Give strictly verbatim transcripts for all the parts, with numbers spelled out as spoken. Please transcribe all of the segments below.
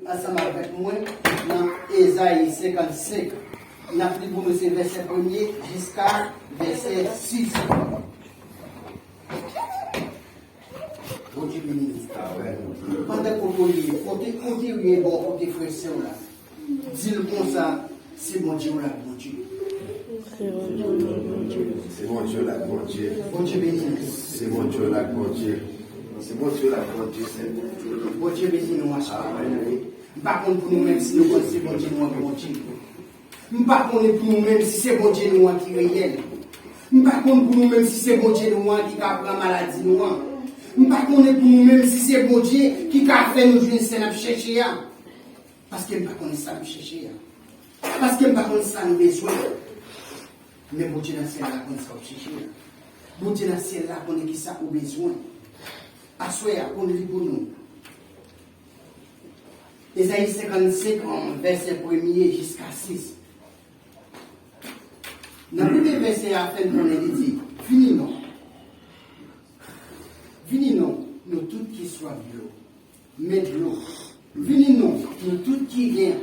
Ansanm avèk mwen nan Ezayi senkannsenk. N ap li pou nou se vèsè premye jiska vèsè sis. Bondye beni nou. Pandan kote w ye, kote, kote w ye, bò kote frè sè w la, di l konsa, se Bondye w la, Bondye. Se Bondye w la, Bondye. Bondye beni nou. Se Bondye w la, Bondye. Se Bondye w la, Bondye. Bondye beni nou aswè. M pa konn pou nou menm si nou konn se Bondye nou an, Bondye. M pa konnen pou nou menm si se Bondye nou an ki reyèl. M pa konn pou nou menm si se Bondye nou an ki ka pran maladi nou an. M pa konnen pou nou menm si se Bondye ki ka fè nou jwenn sa n ap chèche a. Paske m pa konnen sa n ap chèche a. Paske m pa konnen sa nou bezwen. Men Bondye nan syèl la konn sa w ap chèche a. Bondye nan syèl la konnen ki sa ou bezwen. Aswè a, pou n li pou nou. Ezayi senkannsenk, vèsè premye jiska sis. Nan premye vèsè a, fè n konnen li di, vini non. Vini non, nou tout ki swaf dlo. Men dlo. Vini non, nou tout ki gen,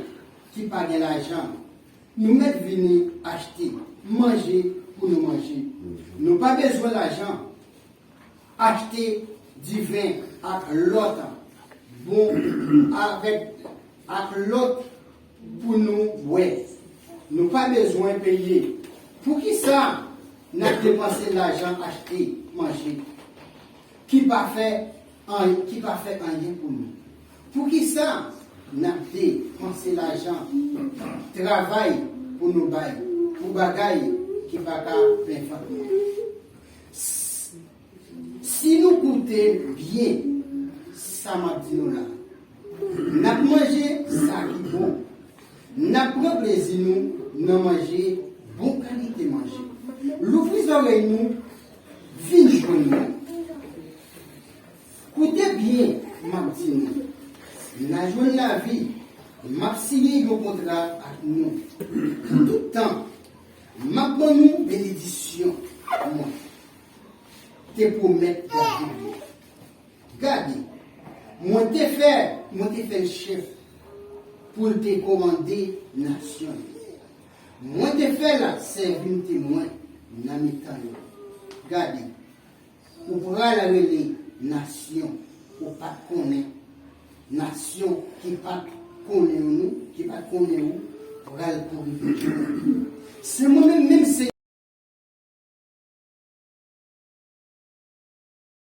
ki pa gen lajan. Nou mèt vini achte manje pou nou manje. Nou pa bezwen lajan. Achte diven ak lòt bon avèk ak lòt pou nou bwè. Nou pa bezwen peye. Poukisa n ap depanse lajan achte manje ki pa fè an, ki pa fè anyen pou nou? Poukisa n ap depanse lajan travay pou nou bay pou bagay ki pa ka plen vant nou? Si nou koute byen sa m ap di nou la, n ap manje sa ki bon. N ap pran plezi nou nan manje bon kalite manje. Louvri zòrèy nou, vin jwenn mwen. Koute byen, m ap di nou. N a jwenn lavi. M ap siyen yon kontra ak nou. Pou tout tan, m ap ban nou benedisyon mwen te pwomèt David yo. Gade, mwen te fè, mwen te fè l chèf pou l te kòmande nasyon yo. Mwen te fè l sèvi m temwen nan mitan yo. Gade, ou pral rele nasyon ou pa t konnen. Nasyon ki pa t konnen nou, ki pa t konnen ou, pral kouri vin jwenn ou. Se mwen menm, menm